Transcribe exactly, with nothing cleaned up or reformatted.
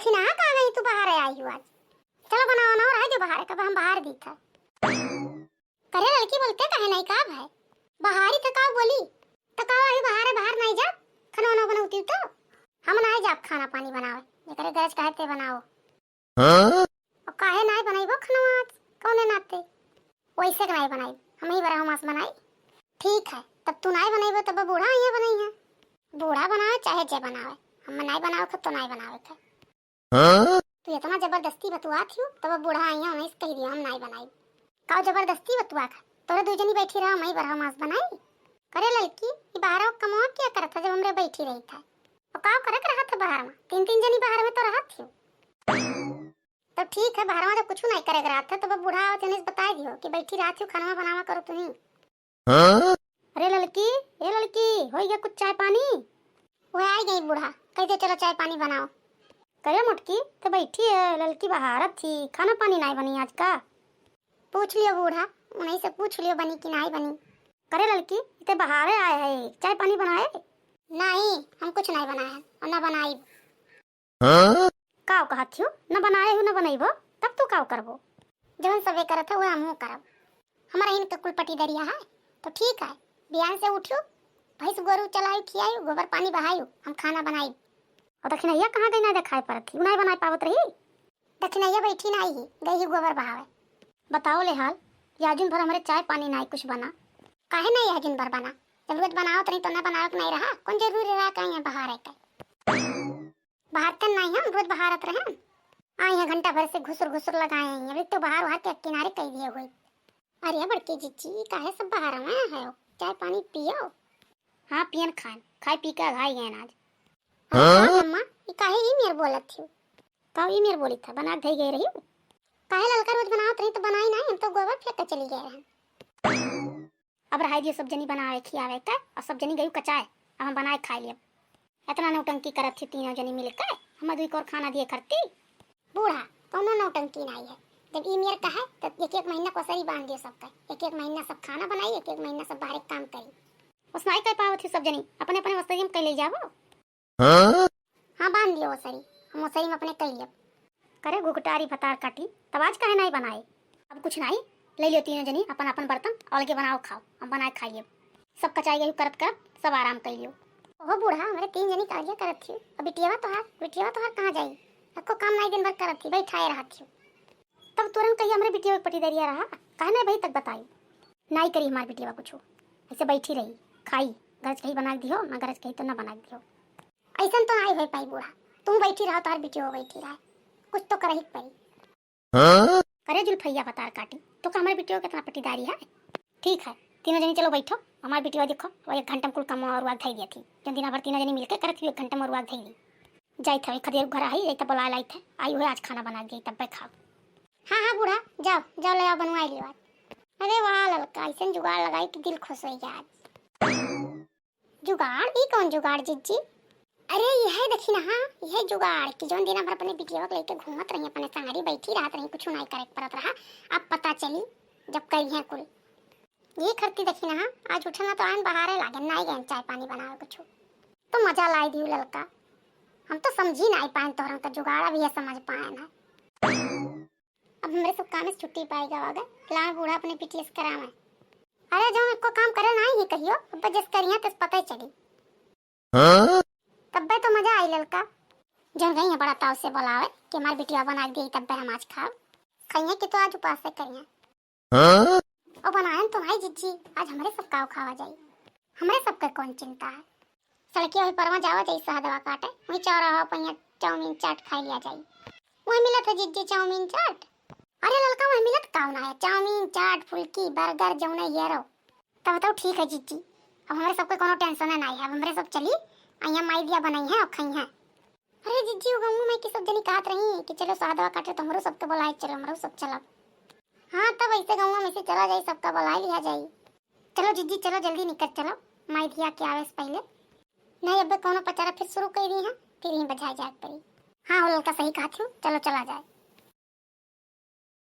चिन्हा कहाँ गई तू, बाहर आई हूँ आज। चलो बनाओ, बनाओ, रह जो बाहर, कब हम बाहर दी था। करे लड़की बोलते कहे नहीं का भाई, बाहरी तो का बोली, तो का अभी बाहर है, बाहर नहीं जा, खाना वाना बनौती तो हम नहीं जाब खाना पानी बनावे, जेकरे गरज कहे ते बनाओ। हाँ? और काहे नहीं बनैबो खाना आज, कौने नाते? वैसे के नहीं बनाई, हम ही बड़ा मास बनाई। ठीक है, तब तू नहीं बनैबो तब बूढ़ा ये बनई है। बूढ़ा बनावे चाहे जे बनावे, हम नहीं बनावे खब तो नहीं बनावे खब। हाँ? तू इतना जबरदस्ती बतुआत हियो, तब बूढ़ा आई है, उन्हें से कह दियो हम नाई बनाई। काऊ जबरदस्ती बतुआ खा, तोरे दू जनी बैठी रहा, मैं बरहा मास बनाई। करे ललकी, ई बाहर कमवा क्या करत है जब हमरे बैठी रही था? और काऊ करे के रहत है बाहर में? तीन तीन जनी बाहर में तो रहत हियो। तो ठीक है, बाहर में जब कुछ नहीं करे के रहत है, तब बूढ़ा आवत है, उन्हें से बताई दियो कि बैठी रहत हियो, खाना बनावा करो तुही। हाँ? अरे ललकी, ए ललकी, होई गया कुछ चाय पानी? वह आई गई बूढ़ा, कह दे चलो चाय पानी बनाओ। करे मोटकी, ते बैठी है, ललकी बहारत थी, खाना पानी नाई बनी आज का? पूछ लियो बूढ़ा, उन्हीं से पूछ लियो बनी कि नाई बनी। करे ललकी, ते बहारे आए है, चाय पानी बनाए? नहीं, हम कुछ नहीं बनाए हैं और ना बनाई। हाँ? काव कहत हियो, न बनाए हो न बनैबो, तब तू काव करबो? जवन सबे करत है, वह हमहू करब। हमारा इनके कुल पटी दरिया है, तो ठीक है, बिहान से उठियो, भैंस गोरू चलायु, खियायु, गोबर पानी बहायु, हम खाना बनाई। और दखिनैया कहाँ गई, ना देखाई परत ही, उ नाई बनाई पावत रही। दखिनैया बैठी नाई ही, गई ही गोबर बहावे। बताओ ले हाल, याजुन भर हमरे चाय पानी नाई कुछ बना। काहे नाई याजुन भर बना? जब रोज बनावत रही तो ना बनावे के नाई रहा, कौन जरूरी रहा कहीं बहारे के? बहारते नाई हम, रोज बहारत रहे। आई है घंटा भर से घुसुर घुसुर लगाए हैं, अभी तो बहार वहार के किनारे कह दिए हुए। अरे बड़की जिज्जी, काहे सब बहार में है? चाय पानी पियो। हाँ पियन खान, खाई पी के अघाई गए आज। अरे हाँ? का अम्मा, ई काहे ई मेर बोलत थी? का ई मेर बोली था, बना के धई गए रही? काहे ललका रोज बनावत रही तो बनाई नाई, हम तो गोबर फेंक के चली गए हैं। अब रहाई दियो सब जनी बनावे खियावे का, और सब जनी गयू कचाए, अब हम बनाए खाए लेब। इतना नौटंकी करत थी तीनों जनी मिल के, हम दुई कोर खाना दिए करती। बूढ़ा, कौनो नौटंकी नाई है। जब ई मेर का है, तब एक एक महीना कोसरी बांध दियो सबका, एक एक महीना सब खाना बनाई, एक एक महीना सब बाहरे काम करी। उसनाई कर पावत थी सब जनी, अपने अपने वस्तरी में कर ले जावो। हाँ? हाँ, बांध दियो ओसरी, हम ओसरी में अपने कई लेब। करे घुघटारी भतार काटी, तब आज काहे नाई बनाए? अब कुछ नाई, ले लियो तीनों जनी अपन अपन बर्तन, अलगे बनाओ खाओ, हम बनाए खाई लेब। सब कचाई गई करत करत सब आराम कई लियो। ओहो बूढ़ा, हमरे तीन जनी कालिया करत थी, अब बिटियावा तोहार, बिटियावा तोहार कहाँ जाई? अक्को काम नाई दिन भर करत थी, बैठाए रहत थी। तब तोरन कहिया हमरे बिटिया के पटीदरिया रहा, काहे नाई भाई तक बताई? नाई करी हमार बिटिया कुछो, ऐसे बैठी रही, खाई, गरज कही बना के दियो, ना गरज कही तो ना बना के दियो। ऐसन तो नाई होई पाई बूढ़ा, तू बैठी रहा, तोहार बिटिया बैठी रहा, कुछ तो करही के पड़ी। हाँ? करे जुल्फैया भतार काटी, तो का हमारे बिटिया कितना पटीदारी है? ठीक है, तीनों जनी चलो बैठो, हमार बिटिया देखो, वो एक घंटा में कुल कमवा और वाग धई दिया थी, जौन दिना भर तीनों जनी मिलके करत थी, एक घंटा में और वाग धई दी। जाई था, एक खदेर घर आई, जाई था बुला लाई था, आई हुए आज खाना बना के जाई, तब खाओ। हाँ, हाँ बूढ़ा, जाओ, जाओ ले आओ, बनवाई लियो आज। अरे वाह ललका, ऐसन जुगाड़ लगाई कि दिल खुश हो गया आज। जुगाड़? ई कौन जुगाड़ जिज्जी? अरे यह देखी ना, हाँ, यह जुगाड़ कि जौन दिना भर अपने बिटिया के लेके घूमत रही, अपने संगरी बैठी रहत रही, कुछ नाई करे के परत रहा, अब पता चली जब करी है कुल। ये खरती देखी ना, हाँ, आज उठे ना तो आयन बहारे लागन, नाई गयन चाय पानी बनावे कुछ। तो मजा लाई दियो ललका, हम तो समझी नाई पायन तोहरन का जुगाड़, अब यह समझ पायन है। अब हमरे सब काम से छुट्टी पाई गवा गए, लावे बूढ़ा अपने बिटिया से करावे। अरे जौन एको काम करे नाई ही कहियो, अब जस करिया तस पता ही चली। हाँ? तब्बे तो मजा आई ललका। जौन गई है बड़ा ताव से बोलावे कि हमार बिटिया बना के दी, तब्बे हम आज खाब। खाइए कि तो आज उपास से करिए। हाँ? ओ बनायन तो नाई जिज्जी, आज हमरे सब काव खावा जाई। हमरे सब के कौन चिंता है? सड़किया हुई परवा जावा जाई सहदवा काटे, वही चौराहा पर यहाँ चाउमीन चाट खाई लिया जाई। वही मिलत है जिज्जी चाउमीन चाट। अरे ललका, वही मिलत काव ना है, चाउमीन चाट, फुल्की, बर्गर, जौने हेरो। तब तो ठीक है जिज्जी, अब हमरे सबके कोनो टेंशन है नाई है, अब हमरे सब चली, आ यहाँ माई दिया बनाई है और खाई है। अरे जिज्जी, वो गाँव में की सब जनी कहत रही कि चलो सहदवा काटे तो हमरो सबके बुलाए, चलो हमरो सब चलब। हाँ, तब ऐसे गाँव में से चला जाई, सबका बुलाए लिया जाई। चलो जिज्जी, चलो जल्दी निकल चलो, माई दिया के आवे से पहले। नहीं, अबे कोनो पचारा फिर शुरू कर दी है, फिर ही बजाए जाए पड़ी। हाँ, वो ललका सही कहत हूँ, चलो चला जाए।